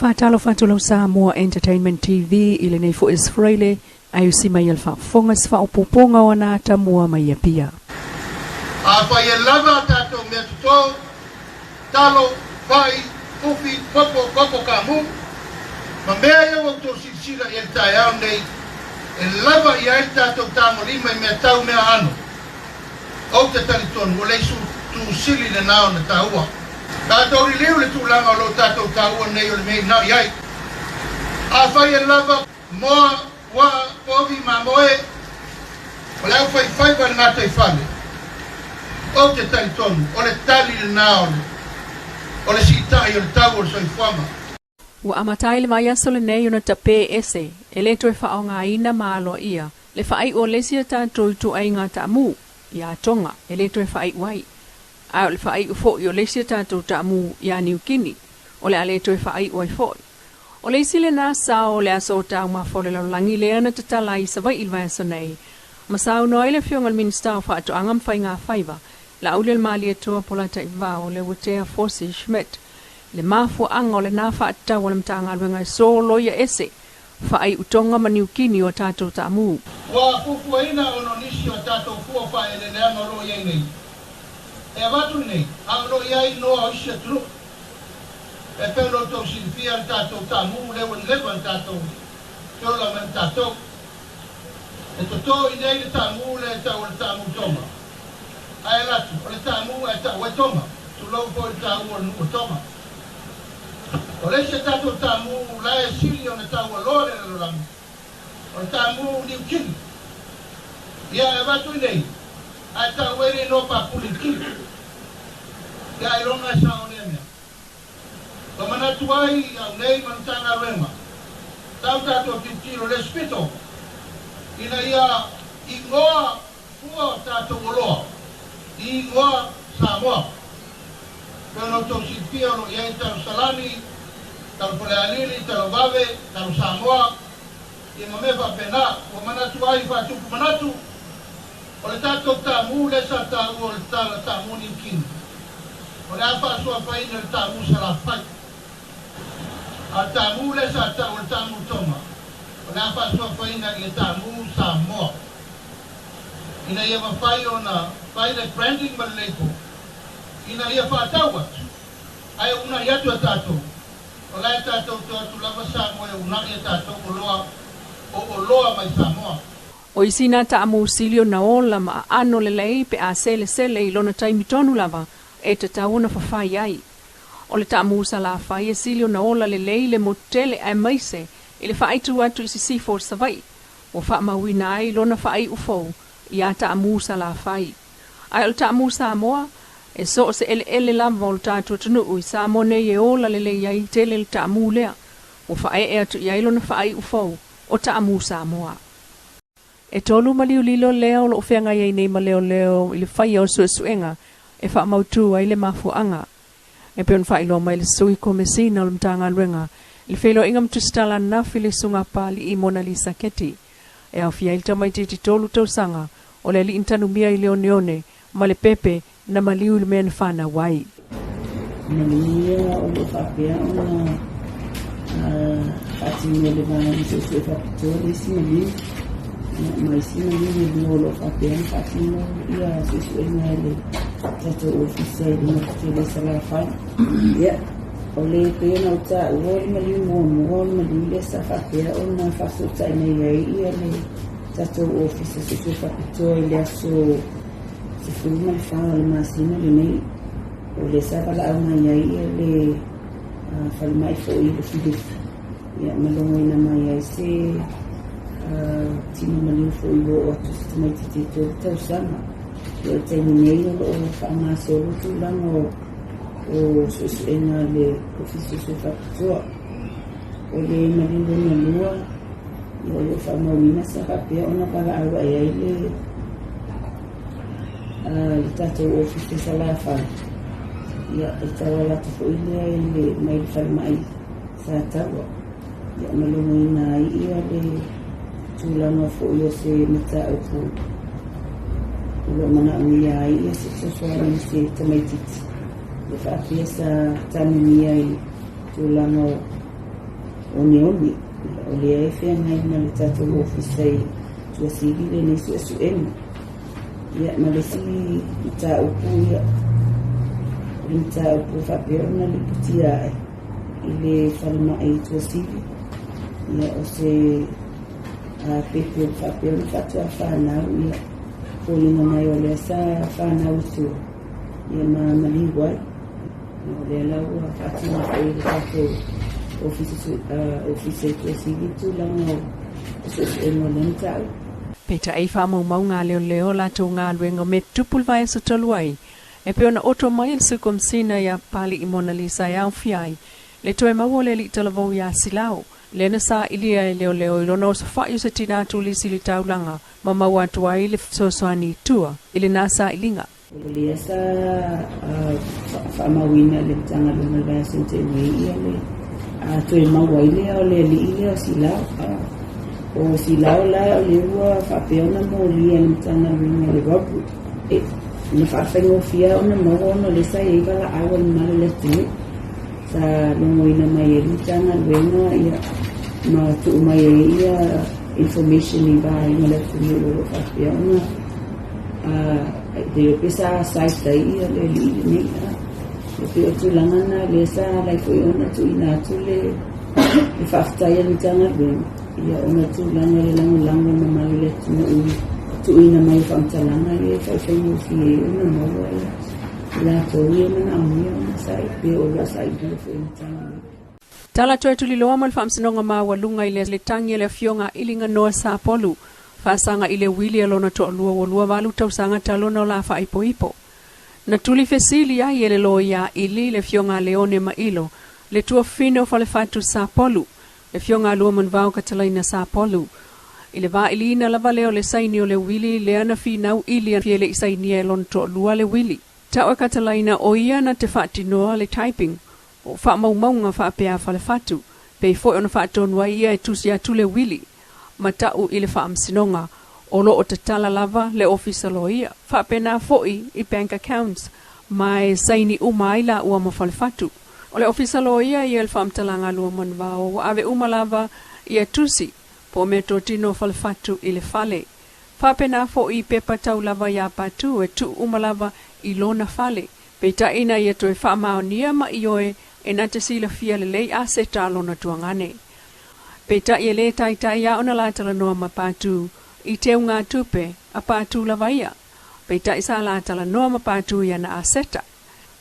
Faatalofa atu lau Samoa Entertainment TV i lenei foi aso Faraile, ae usi mai a le faafofoga se faaopoopoga o ana atamua mai Apia. Afai e lava a tatou mea toto, talo, fai, ufi, popo, koko, kaamu, ma mea ia ua outou silasila i ai i le taeao lenei, e lava i ai le tatou tagolima i mea tau mea aano. Ou te talitonu o le isi itu sili lena ona taua. Tatou liliu le tulaga o lo o tatou taua nei o le mea inā i ai. Afai e lava moa, puaa, povi, mamoe, o le aufaifaiva i le gataifale, ou te talitonu o le tali lena o le o le siitai o le tau o le soifuaga. Ua amata ai le vaiaso lenei ona tape ese e le toe faaaogaina ma aloaia le faaiu o le isi a tatou ituaiga taamu iā Tonga e le toe faaiu ai, a o le faaiu foi o le isi a tatou taamu iā Niu Kini o le a le toe faaiu ai foi. O le isi lena sao o le aso o taumafa o le lalolagi lea na tatala ai i Savaii i le vaiaso nei, ma saunoa ai le Afioga i le Minisita o Faatoaga ma Faiga Faiva, Laaulialemalietoa Polataivao Leuatea Fosi Schmidt, le mafuaaga o lena faatatau a le Matagaluega e soloia ese faaiu Tonga ma Niu Kini o a tatou taamu. Ua fuafuaina ona o nisi o a tatou fua faaeleeleaga o lo o i ai nei e avatu nei, a o lo o i ai noa o isi atunuu. E pei ona outou silafia le tatou taamu lea ua leva ona tatou feola mai ma tatou. E toto i nei le taamu lea e tau o le taamu Tonga. Ae alu atu, o le taamu ae tau ai Tonga, tulou foi le taua o le nuu o Tonga. O le isi a tatou taamu la e sili ona taua loa le lalolagi, o le taamu Niu Kini. Ia e avatu i nei, ae tau ai le igoa Papuli Kini. Ia ailoga e sao lea mea. Ua manatu ai au nei ma le Matagaluega, tau tatou tilotilo i le isi pito, ina ia igoa fua o tatou oloa i igoa Samoa. Pei ona outou silafia o lo o i ai talo salani, talo Falealili, talo vave, talo Samoa, ia ma mea faapena. Ua manatu ai faatupu manatu, o le tatou taamu lea sa taua o le tala taamu Niu Kini, o le a faasoafaina i le taamu Salafai. A o le taamu lea sa taua o le taamu Tonga, o le a faasoafaina i le taamu Samoa. Ina ia mafai ona fai le branding ma le label ina ia faatau atu ae uunai atu e tatou, o la e tatou te o atu lava Samoa e uunai e tatou oloa o oloa mai Samoa. O isi na taamu sili ona ola ma aano lelei pe a selesele i lona taimi tonu lava e tatau ona fafai ai. O le taamu Salafai e sili ona ola lelei le motu tele aemaise i le faaitu atu i sisifo o Savaii ua faamauina ai lona faaiu fou iā taamu Salafai. Ae o le taamu Samoa, e so o se eleele lava o le tatou atunuu i Samoa nei e ola lelei ai tele le taamu lea ua faaee atu i ai lona faaiu fou o taamu Samoa. E tolu maliu lilo lea o lo o feagai ai nei ma leoleo i le faia o suesuega e faamautu ai le mafuaaga. E pei ona faailoa mai le Sui Komesina o le Matagaluega i le feiloaiga ma tusitala ananafi le Susuga Papalii Monalisa Keti, e aofia ai le tamaitiiti 3 tausaga o le alii na tanumia i Leoneone ma le pepe na maliu i le mea na fanau ai. Manuia o lo o faapea ona faatino e le Vaega Suesue Faapitoa le isi maliu ma isi maliu e lua o lo o faapea ona faatino ia suesuega e le tatou ofisa i le motu tele i Salafai. Ia, o le pei ona ou taua o le maliu muamua o le maliu lea sa faapea ona faafesootai mai ai ia le tatou ofisa suesue faapitoa i le aso 14 o le masina lenei. O lea sa valaau mai ai ia le falemai foi i Lufilufi ia ma logoina mai ai se tino maliu foi ua oo atu se tamaitiiti e 3 tausaga. Ia o le taimi nei o lo o faagasolo tulaga o suesuega a le Ofisa Suesue Faapitoa. O le maliu lona lua, ia o lo o faamauina sa faapea ona valaau ae ai le le tatou ofisa i Salafai, ia e tauala atu foi lea i le mai le falemai Sataua, ia ma logoina ai ia le tulaga foi o se mataupu o lo o manaomia ai ia se fesoasoani i se tamaitiiti. Ia faapea sa tanumia i tulaga o oneone. O lea e feagai ma le tatou ofisa i Tuasivi lenei suesuega. Ia, ma le isi mataupu, ia, o le mataupu faapea ona lipotia ae i le falemai i Tuasivi, ia, o se pepe ua faapea ona faatoa fanau, ia, foliga mai o lea sa fanau i tua, ia, ma maliu ai. O lea la ua faatino foi e le tatou ofisa i Tuasivi tulaga o suesuega o lea mataupu. Peitai faamaumauga a leoleo latou galuega me tupu le vaiaso talu ai, e pei ona oto mai e le Sui Komesina ia Papali'i Monalisa e aofia ai le toe maua o le alii talavou ia Silao, lea na sailia e leoleo i lona osofai o se tinā turisi i le taulaga ma maua atu ai le fesoasoani i tua i lena sailiga. O lea sa faamauina e le Matagaluega o le Vaiaso na tea nei ia le toe maua ai lea o le alii lea o Silao. O Silao la o lea ua faapea ona molia e le Matagaluega o le robbery. Na faafaigofie ona maua ona o lea sa i ai valaau a le mamalu o le atunuu. Sa logoina mai ai le Matagaluega ia ma tuu mai ai ia information i vaega o le atunuu o lo o faapea ona pe sa cite ai ia le alii lenei. E pei o tulaga na lea sa ala ai foi ona tuuina atu le faafetai a le Matagaluega ia ona tulaga le lagolago o le mamalu o le atunuu i tuuina mai o faamatalaga ia e faafaigofie ai ona maua ia latou ia manaomia ona pe o lo o sailia foi e le Matagaluega. Tala toe tuliloa ma le Faamasinoga Maualuga i le tagi a le Afioga Iliganoa Sapolu, faasaga i le uili a lona toalua ua 28 tausaga talu ona o la faaipoipo. Na tuli fesili ai e le loia ili le Afioga Leone Mailo, le tuafafine o Falefatu Sapolu, le Afioga Luamanuvao Katalaina Sapolu, i le vailiina lava lea o le saini o le uili lea na finau ili e le i sainia e lona toalua le uili. Tau e Katalaina o ia na te faatinoa le typing o faamaumauga faapea Falefatu, pei foi ona faatonu ai ia e tusi atu le uili, ma tau i le faamasinoga o lo o tatala lava le ofisa loia. Faapena foi i bank accounts, ma e saini uma ai la ua ma Falefatu. O le ofisa loia ia le faamatalaga Luamanuvao ua ave uma lava ia tusi po mea totino Falefatu i le fale. Faapena foi i pepa tau lava ia Patu e tuu uma lava i lona fale. Peitai ina ia toe faamaonia ma ioe e na te silafia lelei aseta a lona tuagane. Peitai e lē taitai a ona la talanoa ma Patu i teuga tupe a Patu lava ia. Peitai sa la talanoa ma Patu ia na aseta.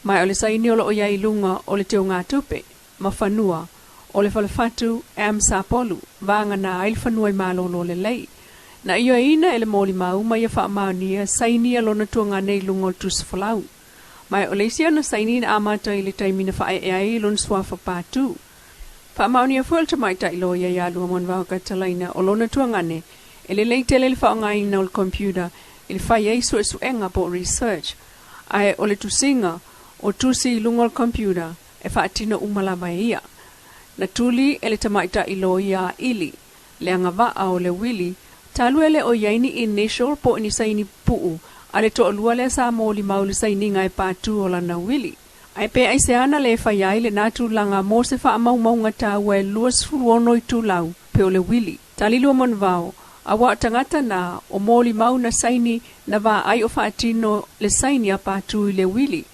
Mai o le saini o loo iai luga o le teuga tupe ma fanua o le Falefatu M Sapolu, vagana ai le fanua i malolo lelei. Na ioeina e le molimau ma ia faamaonia saini a lona tuagane i luga o le tusi folau. Mai o le isi ona saini na amata i le taimi na faaee ai lona suafa Patu. Faamaonia foi le tamaitai loia ia Luamanuvao Katalaina o lona tuagane e lelei tele le faaaogaina o le computer i le fai ai suesuega po o research, ae o le tusiga o tusi i luga o le computer e faatino uma lava e ia. Na tuli e le tamaitai loia a ili le agavaa o le uili talu e le o iai ni initial po o ni saini puu a le toalua lea sa molimau le sainiga e Patu o lana uili. Ae pe aisea na lē fai ai lenā tulaga mo se faamaumauga taua e 26 itulau pe o le uili. Tali Luamanuvao, auā o tagata na o molimau na saini na vaai o faatino le saini a Patu i le uili.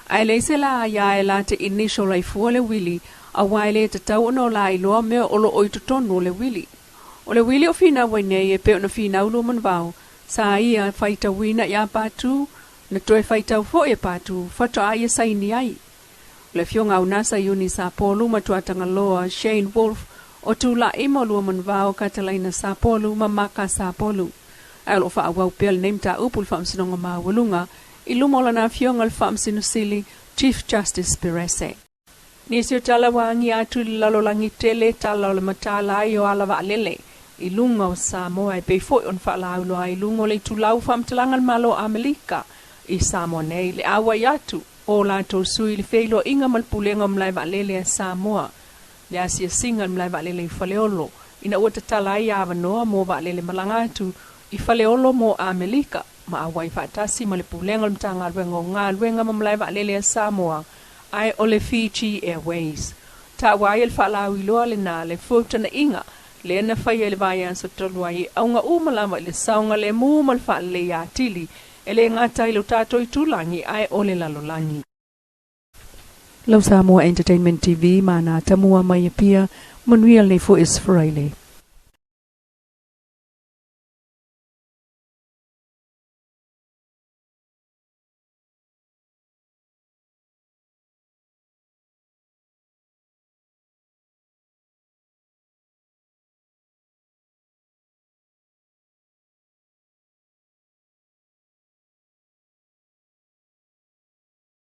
Ae leai se la aiā e la te initial ai fua le uili, auā e lē tatau ona o la iloa mea o loo i totonu o le uili. O le uili o finau ai nei e pei ona finau Luamanuvao, sa ia faitauina iā Patu, na toe faitau foi e Patu faatoa ia saini ai. O le Afioga Aunasa Iuni Sapolu ma Tuatagaloa Shane Wolf o tula'i mo Luamanuvao Katalaina Sapolu ma Maka Sapolu. Ae o loo faaauau pea lenei mataupu i le Faamasinoga Maualuga i luma o lana Afioga le Faamasino Sili Chief Justice Perese. Nisi o tala ua agia atu i le lalolagi tele tala o le mataala ai o ala vaalele i luga o Samoa e pei foi ona faalauiloa ai i luga o le itulau faamatalaga a le Malo o Amelika i Samoa nei le auai atu o latou sui i le feiloaiga ma le Pulega o Malae Vaalele a Samoa le asiasiga i le malae vaalele i Faleolo ina ua tatala ai avanoa mo vaalele malaga atu i Faleolo mo Amelika ma auai faatasi ma le Pulega o le Matagaluega o Galuega ma Malae Vaalele a Samoa ae o le Fiji Airways. Taua ai o le faalauiloa lena le feutagaiga lea na faia i le vaiaso talu ai e auga uma lava i le saogalemu ma le faaleleia atili e le gata i lo tatou itulagi ae o le lalolagi. Lau Samoa Entertainment TV ma na tamua mai Apia, manuia lenei foi Aso Faraile.